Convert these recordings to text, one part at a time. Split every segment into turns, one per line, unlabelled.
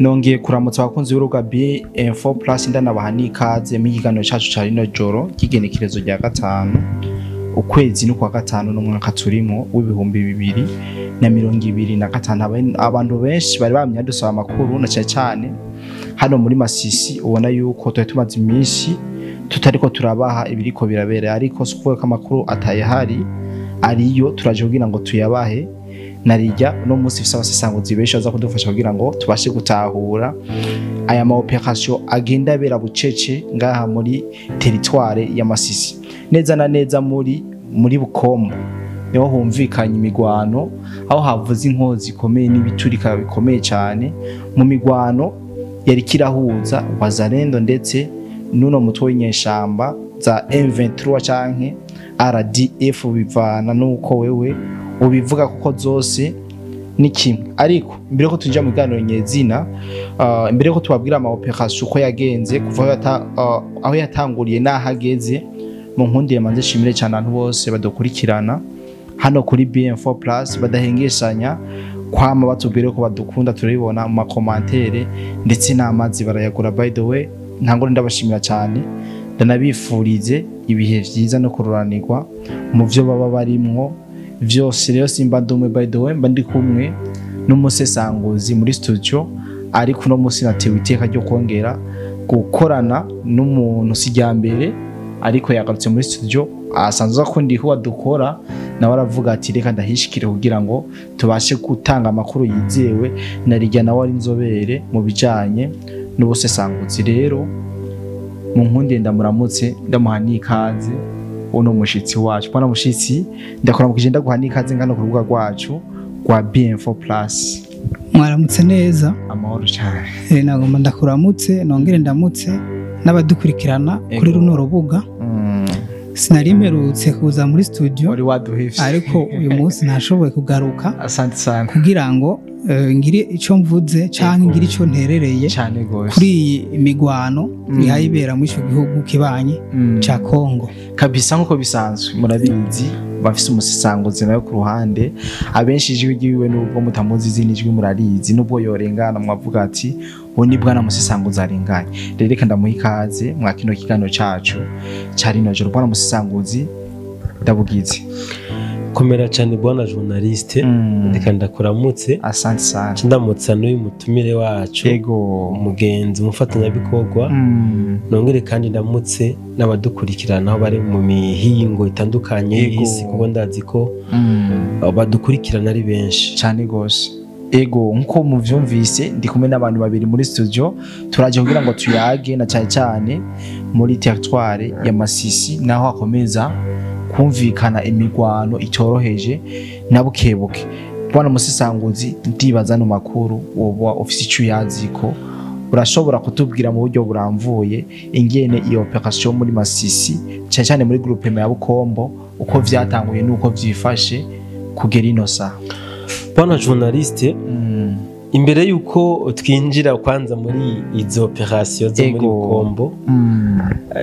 Nongeye kuramutsa abakunzi b'urubuga B-Info Plus, ndanabaha n'ikaze mu kiganiro cacu ca rino joro ry'igenekerezo rya 5 ukwezi n'ukwa 5 n'umwaka turimo w'2025. Abantu benshi bari bamye dusaba amakuru, na cyane cyane hano muri Masisi. Ubona yuko twari tumaze iminsi tutariko turabaha ibiriko birabera, ariko si ukuvuga ko amakuru atayahari, ariyo turaje kugira ngo tuyabahe. Narijya uno munsi ifise abasesanguzi benshi baza kudufasha kugira ngo tubashe gutahura aya ma opération agenda abera bucece ngaha muri territoire ya Masisi, neza na neza muri Bukombo. Niho humvikanye imigwano, aho havuze inkozi ikomeye n'ibiturika bikomeye cyane mu migwano yari kirahuza Wazalendo ndetse n'uno mutwe w'inyeshamba za M23 canke RDF, bivana nuko wewe ubivuga, kuko zose ni kimwe. Ariko mbere ko tuja mu biganiro nyezina, imbere ko tubabwira ama opération uko yagenze kuva aho yatanguriye n'aho ageze, mu nkundiye manze shimire cyane abantu bose badukurikirana hano kuri BM4 Plus, badahengeshanya kwama batubwire ko badukunda. Turabibona mu ma commentaires, ndetse n'amazi barayagura. By the way, ntango ndabashimira cyane, ndanabifurize ibihe vyiza no kururanirwa mu vyo baba barimwo vyose. Rero simba ndumwe, by the way, mba ndi kumwe n'umusesanguzi muri studio, ariko uno munsi natewe iteka ryo kongera gukorana n'umuntu si mbere, ariko yagarutse muri studio, asanzwe akunda ihuwa dukora, nawe aravuga ati: "Reka ndahishikire kugira ngo tubashe gutanga amakuru yizewe." Narijya nawe ari inzobere mu bijanye n'ubusesanguzi. Rero mu nkundiye ndamuramutse, ndamuha n'ikaze uno mushitsi wacu. Bwana mushitsi, ndakuramukije, ndaguha n'ikaze ngano ku rubuga rwacu rwa BM4 Plus.
Mwaramutse neza.
Amahoro cyane.
Nagomba ndakuramutse, nongere ndamutse n'abadukurikirana kuri runo rubuga. Sinari mperutse kuza muri studio,
wari waduhevye,
ariko uyu munsi nashoboye kugaruka
Asante sana.
kugira ngo ngire ico mvuze canke ngire ico nterereye
Cyane gose.
kuri iyi migwano ihaye ibera muri ico gihugu kibanyi ca Kongo.
Kabisa, nkuko bisanzwe murabizi, bafise umusisanguzi nawe ku ruhande. Abenshi ijwi ryiwe, nubwo mutamuzi izindi ijwi murarizi, nubwo yorengana mwavuga ati: "Uwo ni bwana musisanguzi arenganye." Rero reka ndamuha ikaze mwa kino kiganiro cacu ca rino joro. Bwana musisanguzi, ndabugize.
Komera cyane, bwana journaliste. Reka ndakuramutse.
Asante sana.
Ndamutsa n'uyu mutumire wacu, umugenzi, umufatanyabikorwa. Nongere kandi ndamutse n'abadukurikirana aho bari mu mihingo itandukanye y'isi, kuko ndazi ko badukurikirana ari benshi.
Cyane gose. Ego, nkuko muvyumvise, ndi kumwe n'abantu babiri muri studio. Turaje kugira ngo tuyage na cyane cyane muri territoire ya Masisi, naho hakomeza kumvikana imigwano itoroheje na bukebuke. Bwana musisanguzi, ndibaza no makuru woba ufise ico uyaziko, urashobora kutubwira mu buryo buramvuye ingene iyo opération muri Masisi, cyane cyane muri groupement ya Bukombo, uko vyatanguye n'uko vyifashe kugera ino saha?
Bwana journaliste, imbere yuko twinjira kwanza muri izo opération zo muri Bukombo,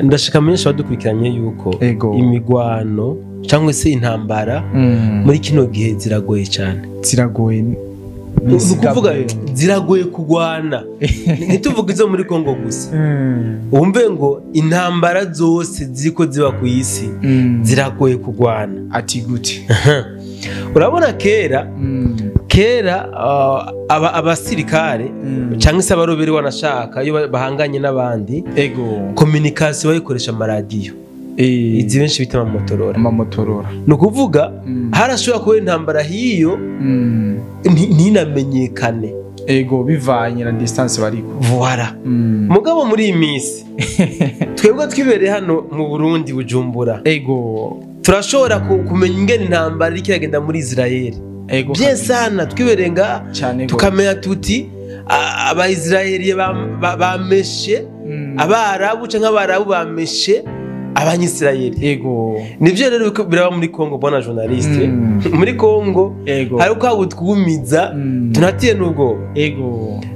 ndashaka menshi abadukurikiranye yuko imigwano cyangwa se intambara muri kino gihe ziragoye cyane.
Ziragoye.
Ni ukuvuga ziragoye kugwana. Ntituvuge izo muri Kongo gusa, wumve ngo intambara zose ziriko ziba ku isi ziragoye kugwana.
Ati gute?
Urabona kera kera, abasirikare cyangwa se abaroberi, wanashaka iyo bahanganye n'abandi, communication bayikoresha amaradiyo, izi benshi bita amamotorora.
Amamotorora.
Ni ukuvuga harashobora kuba intambara hiyo ntinamenyekane.
Ego, bivanye na distance bariko.
Voilà. Mugabo muri iyi minsi twebwe twibereye hano mu Burundi, Bujumbura, turashobora kumenya ingene intambara iriko iragenda muri Israel bien sana, twibereye ngaha,
Cyane gose.
tukamenya tuti Abayisiraheli bameshe Abarabu, canke Abarabu bameshe Abanyisiraheli. Nivyo rero biriko biraba muri Kongo, bwana journaliste. Muri Kongo hari uko butwumiza, tunatiye n'ubwoba.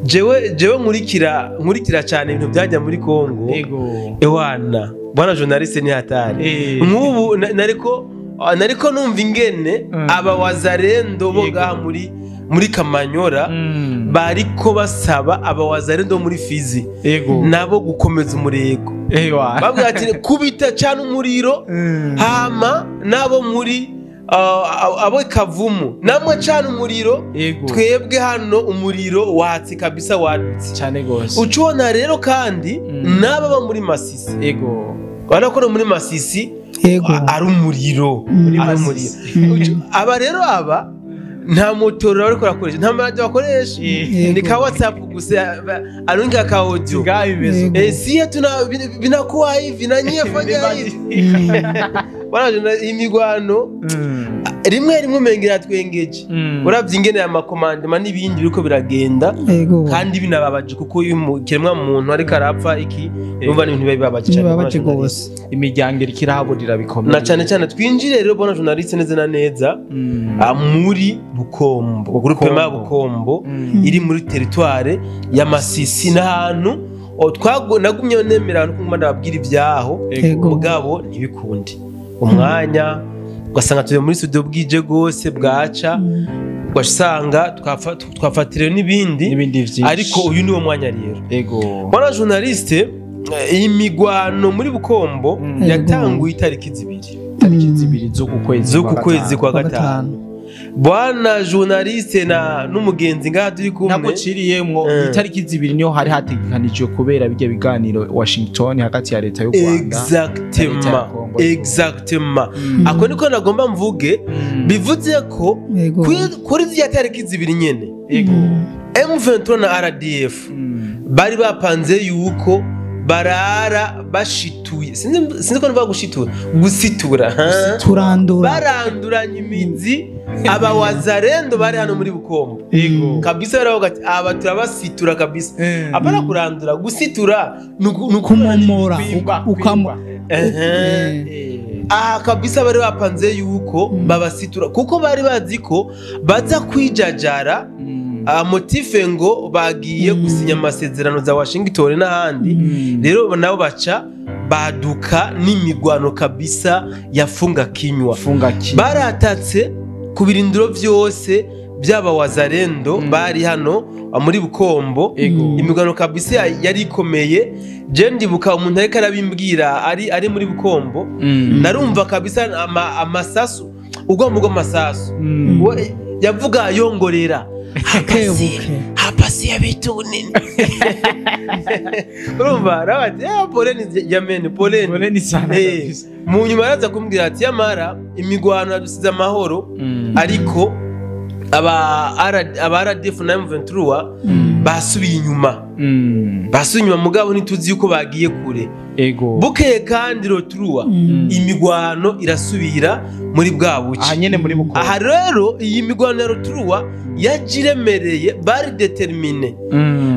Jewe nkurikira cyane ibintu byajya muri Kongo. Ewana, bwana journaliste, ni hatari. Nk'ubu nariko numva ingene aba Wazalendo bo ngaha muri muri Kamanyora bariko basaba abawazarendo muri Fizi nabo gukomeza umurego. Babwira ati kubita cyane umuriro, hama nabo muri abo Kavumu namwe cyane umuriro, twebwe hano umuriro watse kabisa wadutse
cyane gose.
Ucubona rero kandi naba muri Masisi, urabona ko muri Masisi ari umuriro, ari umuriro. Aba rero aba nta motora bariko barakoresha, nta maradiyo bakoresha, ni ka WhatsApp gusa, arunga ka audio. Si tuna binakuwa hivi na nyie fanya hivi. Bana imigwano rimwe rimwe umengera twengeje. Uravye ingene ya makomandema n'ibindi biriko biragenda, kandi binababaje kuko ikiremwa muntu ariko arapfa iki, urumva n'ibintu bibabaje cyane
gose.
Imiryango iriko irahaburira bikomeye.
Na cyane cyane twinjire rero bona journaliste neza na neza muri Bukombo, groupement Bukombo iri muri territoire ya Masisi, n'ahantu nagumye nemera no kumva ndababwira ibyaho, mugabo ntibikunde umwanya, ugasanga turi muri studio bwije gose bwaca, ugasanga twafatiriwe n'ibindi ariko uyu niwo mwanya rero. Bwana journaliste, imigwano muri Bukombo yatanguye itariki zibiri,
itariki zibiri zo ku kwezi
kwa gatanu. Bwana journaliste na n'umugenzi ngaha turi kumwe
ntabwo ciriyemwo, itariki zibiri niyo hari hategekanijwe kubera bijya biganiro Washington hagati ya leta y'u Rwanda.
Exactement. Ako niko nagomba mvuge, bivuze ko kuri zya tariki zibiri nyene M23 na RDF bari bapanze yuko barara bashituye, sinzi ko niba gushitura, gusitura,
turandura,
baranduranye imizi abawazarendo bari hano muri Bukombo kabisa. Baravuga ati aba turabasitura kabisa, apana kurandura, gusitura
nukumomora ukamo.
Aha kabisa bari bapanze yuko babasitura, kuko bari bazi ko baza kwijajara motife ngo bagiye gusinya amasezerano za Washington n'ahandi. Rero nabo baca baduka n'imigwano kabisa yafunga kinywa, baratatse ku birindiro vyose byaba wazarendo bari hano muri Bukombo. Imigwano kabisa yari ikomeye. Je ndibuka umuntu ariko arabimbwira ari muri Bukombo, narumva kabisa amasasu, ugomba amasasu yavuga yongorera hapa si ya vitu nini. Urumva rabati poleni jameni, poleni
poleni sana kabisa.
Mu nyuma araza kumbwira ati yamara imigwano yadusize amahoro, ariko aba RDF na M23 basubiye inyuma, basubiye inyuma, mugabo ntituzi yuko bagiye kure. Bukeye kandi rotrua imigwano irasubira muri bwa buce
aha nyene muri Bukombo.
Aha rero iyi migwano ya rotrua yajiremereye, bari déterminé,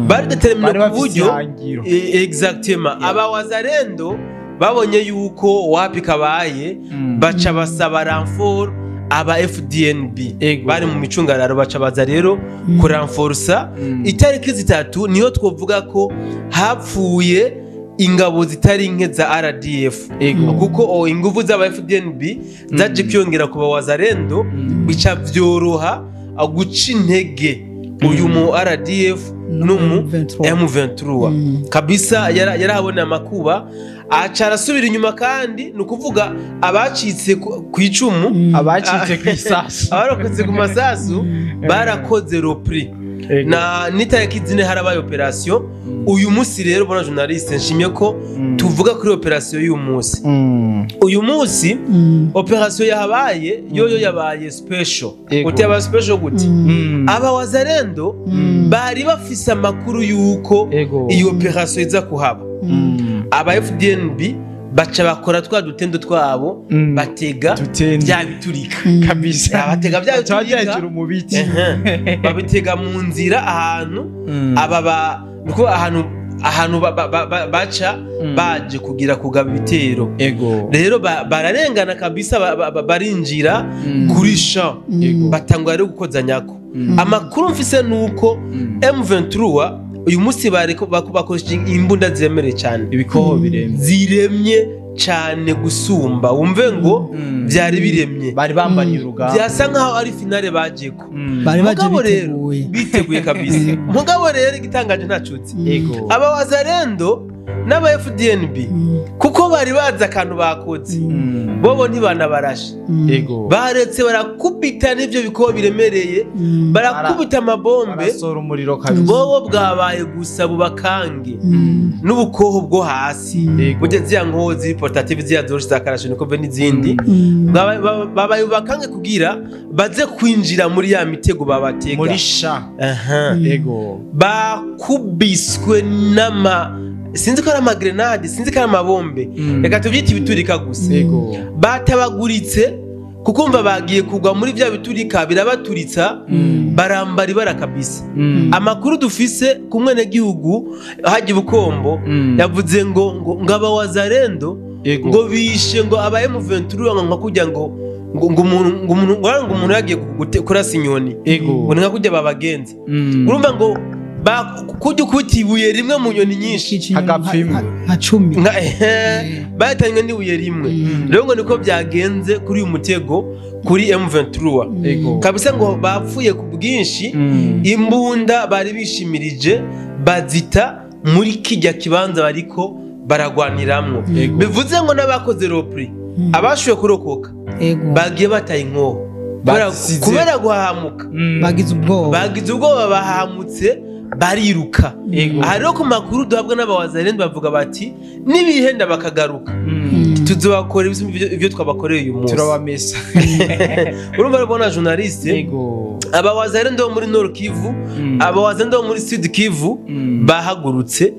bari déterminé ku buryo exactement aba wazarendo babonye yuko wapi kabaye, baca basaba renfort aba FDNB bari mu micungararo, baca baza rero kuranforsa. Itariki zitatu niyo twovuga ko hapfuye ingabo zitari nke za RDF, kuko inguvu z'aba FDNB zaje kwiyongera ku bawazarendo, bica vyoroha guca intege uyu mu RDF n'umu M23 kabisa. Yarahabona amakuba, aca arasubira inyuma, kandi ni ukuvuga abacitse ku icumu,
abacitse ku isasu,
abarokotse ku masasu barakoze repli. Na n'itariki zine harabaye operation. Uyu munsi rero bona journaliste, nshimye ko tuvuga kuri operation y'uyu munsi. Uyu munsi operation yahabaye yoyo yabaye special. Uti yaba special gute? Aba wazarendo bari bafise amakuru yuko iyo operation iza kuhaba. Aba FDNB baca bakora twa dutendo twabo, batega bya biturika
kabisa,
batega bya biturika
mu biti,
babitega mu nzira ahantu aba nuko ahantu baca baje kugira kugaba ibitero. Rero bararengana kabisa, barinjira kuri champ, batangwa rero gukozanyako. Amakuru mfise nuko M23 uyu munsi bariko bakoresha imbunda ziremereye cyane,
ibikoho biremye
ziremye cyane gusumba, wumve ngo byari biremye,
bari bambariye urugamba,
byasa nkaho ari finale bajeko,
bari baje
biteguye kabisa. Mugabo rero igitangaje ntacutse, aba Wazalendo n'aba FDNB kuko bari bazi akantu bakoze, bobo ntibanabarashe, baretse barakubita n'ibyo bikobo biremereye, barakubita amabombe, bobo bwabaye gusa bubakange n'ubukoho bwo hasi, burya ziriya nkozi portative ziriya zoroshe za Kalashnikov n'izindi, babaye bubakange kugira baze kwinjira muri ya mitego babatega
muri sha.
Bakubiswe n'ama, sinzi ko ari amagrenade, sinzi ko ari amabombe, reka tubyite ibiturika gusa. Batabaguritse kuko umva bagiye kugwa muri bya biturika birabaturitsa, barambara ibara kabisa. Amakuru dufise ku mwenegihugu Haji Bukombo yavuze ngo ngo aba Wazalendo ngo bishe ngo aba M23 ngo kujya ngo ngo umuntu yagiye kurasa inyoni ngo nka kujya babagenza. Urumva ngo kujya ukubita ibuye rimwe mu nyoni nyinshi
hagapfa imwe
nka 10
batanywe n'ibuye rimwe. Rero ngo niko byagenze kuri uyu mutego kuri M23 kabisa, ngo bapfuye ku bwinshi, imbunda bari bishimirije bazita muri kijya kibanza bariko baragwaniramwo. Bivuze ngo n'abakoze repri abashoboye kurokoka bagiye bataye inkoho kubera guhahamuka, bagize ubwoba bahamutse bariruka. Aha rero ku makuru duhabwa n'abawazalendo bavuga bati nibihenda bakagaruka tuzobakora ibyo twabakoreye uyu munsi,
turabamesa.
Urumva rero bona journaliste, abawazalendo bo muri Nord Kivu, abawazalendo bo muri Sud Kivu bahagurutse,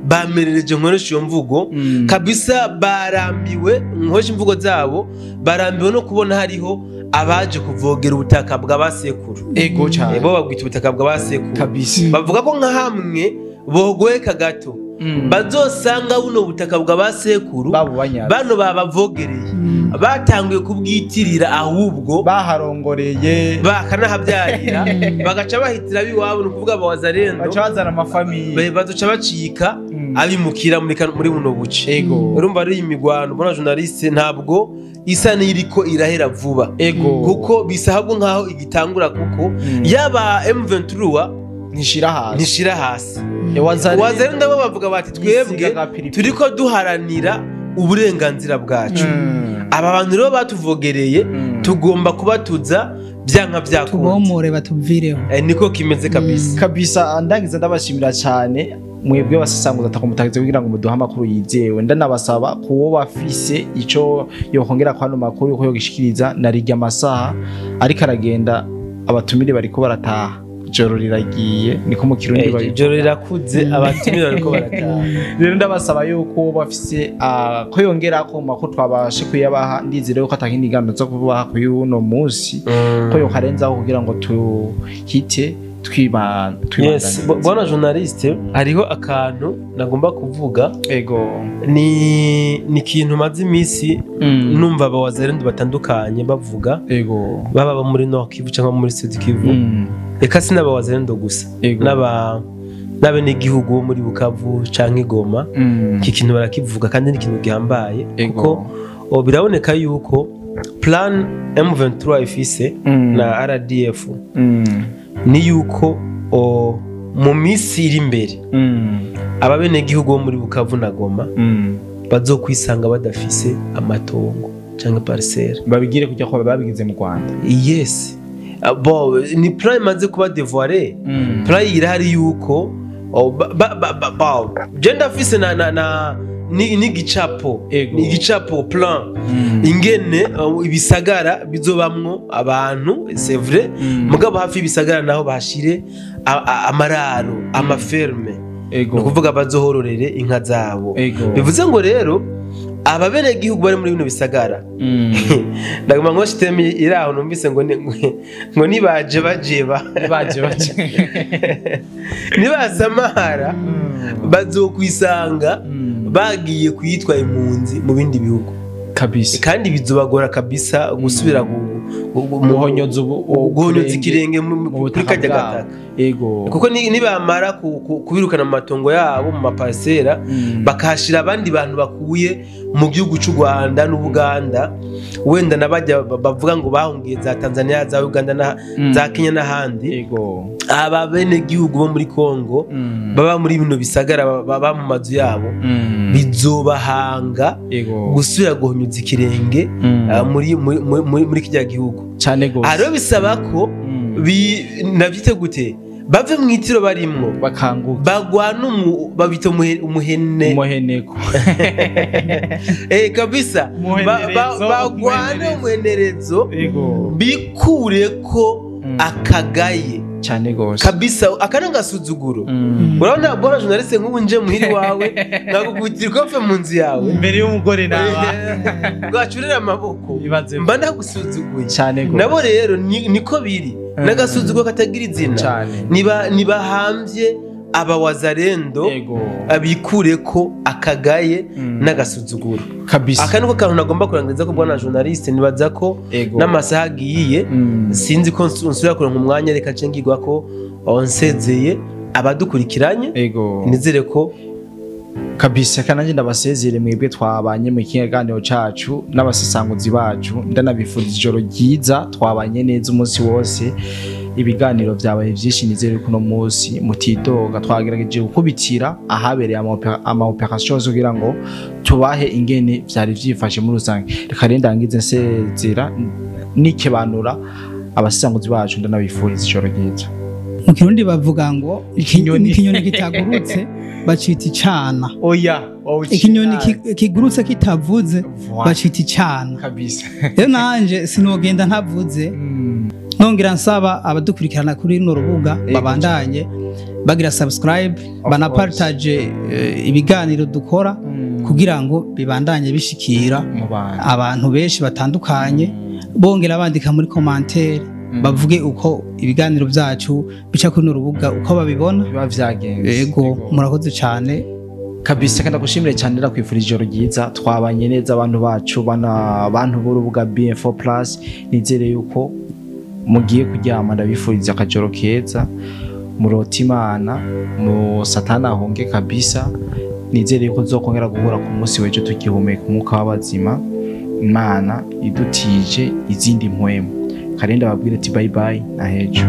bamerereje nkoresha iyo mvugo kabisa, barambiwe nkoresha imvugo zabo, barambiwe no kubona hariho abaje kuvogera ubutaka bw'abasekuru.
Ego cyane,
bo babwita ubutaka bw'abasekuru
kabisa.
Bavuga ko nka hamwe bogoyeka gato bazosanga buno butaka bw'abasekuru bano babavogereye batanguye kubwitirira, ahubwo
baharongoreye
bakanahabyarira, bagaca bahitira biwabo, nukuvuga abawazalendo
baca bazana amafamiye,
bazoca bacika abimukira muri buno buce. Urumva ari imigwano bona journaliste ntabwo isa n'iriko irahera vuba, kuko bisahabwo nkaho igitangura, kuko yaba M23 nishira hasi. Wazalendo bo bavuga bati twebwe turiko duharanira uburenganzira bwacu, aba bantu rero batuvogereye tugomba kubatuza byanka byakunze,
tubomore batuvireho.
Niko kimeze kabisa
kabisa. Ndangiza ndabashimira cyane mwebwe basasanguza atakomutagize kugira ngo muduhe amakuru yizewe. Ndanabasaba kuwo bafise ico yokongera kwano makuru yuko yogishikiriza narijya amasaha ariko aragenda, abatumire bariko barataha, ijoro riragiye, niko mu Kirundi babivuga,
ijoro rirakuze, abatumire bariko barataha.
Rero ndabasaba yuko bafise ko yongera ko makuru twabashe kuyabaha, ndizere yuko atakindi gando zo kubaha kuri uno munsi ko yokarenzaho kugira ngo tuhite twibanda.
Yes, bwana journaliste, hariho akantu nagomba kuvuga.
Ego,
ni ikintu maze iminsi numva abawazalendo batandukanye bavuga.
Ego,
baba muri Nord Kivu cyangwa muri Sud Kivu, reka sinabawazalendo gusa, n'abenegihugu bo muri Bukavu canke Goma, iki kintu barakivuga kandi ni ikintu gihambaye, kuko biraboneka yuko plan M23 ifise na RDF ni yuko mu minsi iri imbere ababenegihugu bo muri Bukavu na Goma bazokwisanga badafise amatongo canke parcelle,
babigire kujya ko babigize mu Rwanda.
Yes, bo ni plan imaze kuba dévoilée, plan irahari yuko je ndafise na ni gicapo, ni gicapo plan ingene ibisagara bizobamwo abantu, c'est vrai, mugabo hafi ibisagara naho bashire amararo, amaferme, nukuvuga bazohororere inka zabo. Bivuze ngo rero ababene gihugu bari muri bino bisagara, ndaguma ngo system iraho numvise ngo ngo nibaje bajeba
baje baje
nibasamara bazokwisanga bagiye kuyitwa impunzi mu bindi bihugu kabisa, kandi bizobagora kabisa gusubira
Guhonyoza
guhonyoza ikirenge
mu
kuri
butaka
karya
bwabo.
gataka.
Ego.
Kuko nibamara kubirukana mu matongo yabo, mu maparisera, bakahashira abandi bantu bakuye mu gihugu cy'u Rwanda n'Ubuganda, wenda nabajya bavuga ngo bahungiye za Tanzania, za Uganda na za Kenya n'ahandi.
Ego.
Aba bene gihugu bo muri Kongo baba muri bino bisagara, baba mu mazu yabo, bizobahanga
Ego.
gusubira guhonyuza ikirenge muri kirya gihugu.
Cyane gose.
Aha rero bisaba ko nabyite gute, bave mu itiro barimwo,
bakanguka,
bagwana babita umuhene,
umuheneko.
Kabisa.
Umuhenerezo,
Bagwane
umuhenerezo.
umuhenerezo,
Ego.
bikure ko akagaye.
Cyane gose.
Kabisa, aka ni agasuzuguro. Urabona bora journaliste, nk'ubu nje muhiri wawe nkagukubitira ikofe mu nzu yawe
Imbere y'umugore nawe
bwacurira amaboko,
Ibaze.
mba ndagusuzuguye.
Cyane gose.
Nabo rero niko biri, n'agasuzuguro katagira izina.
Cyane.
Niba nibahambye abawazarendo,
Ego.
abikure ko akagaye n'agasuzuguro.
Kabisa.
Aka niko kantu nagomba kurangiriza ko, bwana journaliste, nibaza ko
Ego.
n'amasaha agiye, sinzi ko nsubira kuronka umwanya. Reka nce ngirwa ko aho nsezeye abadukurikiranye.
Ego.
Nizere ko
Kabisa, kananje ndabasezere mwebwe twabanye mu kiganiro cacu n'abasesanguzi bacu, ndanabifuriza ijoro ryiza. Twabanye neza umunsi wose, ibiganiro vyabaye vyinshi. Nizere ko uno munsi mutidoga. Twagerageje gukubitira ahabereye ama operation yose kugira ngo tubahe ingene vyari vyifashe muri rusange. Reka rero ndangize nsezera nikebanura abasesanguzi bacu, ndanabifuriza ijoro ryiza.
Mu Kirundi bavuga ngo
Ikinyoni.
Ikinyoni kitagurutse bacita icana.
Oya.
Ikinyoni kigurutse kitavuze
Voilà.
bacita icana.
Kabisa.
Rero nanje sinogenda ntavuze, nongera nsaba abadukurikirana kuri runo rubuga babandanye bagira subscribe, banapartage ibiganiro dukora kugira ngo bibandanye bishikira
mu bantu
abantu benshi batandukanye, bongera bandika muri commentaire, bavuge uko ibiganiro byacu bica kuri runo rubuga, uko babibona.
Biba vyagenze.
Yego, murakoze cyane.
Kabisa, kandi ndagushimire cyane, ndakwifurije ijoro ryiza. Twabanye neza, abantu bacu, bana bantu b'urubuga BM4 Plus. Nizere yuko mugiye kuryama, ndabifuriza akajoro keza, murota Imana, mu satana ahunge kabisa. Nizere yuko tuzokongera guhura ku munsi w'ejo tugihumeka umwuka w'abazima, Imana idutije izindi mpwemu. Karenda babwire ati bye bye na hejo.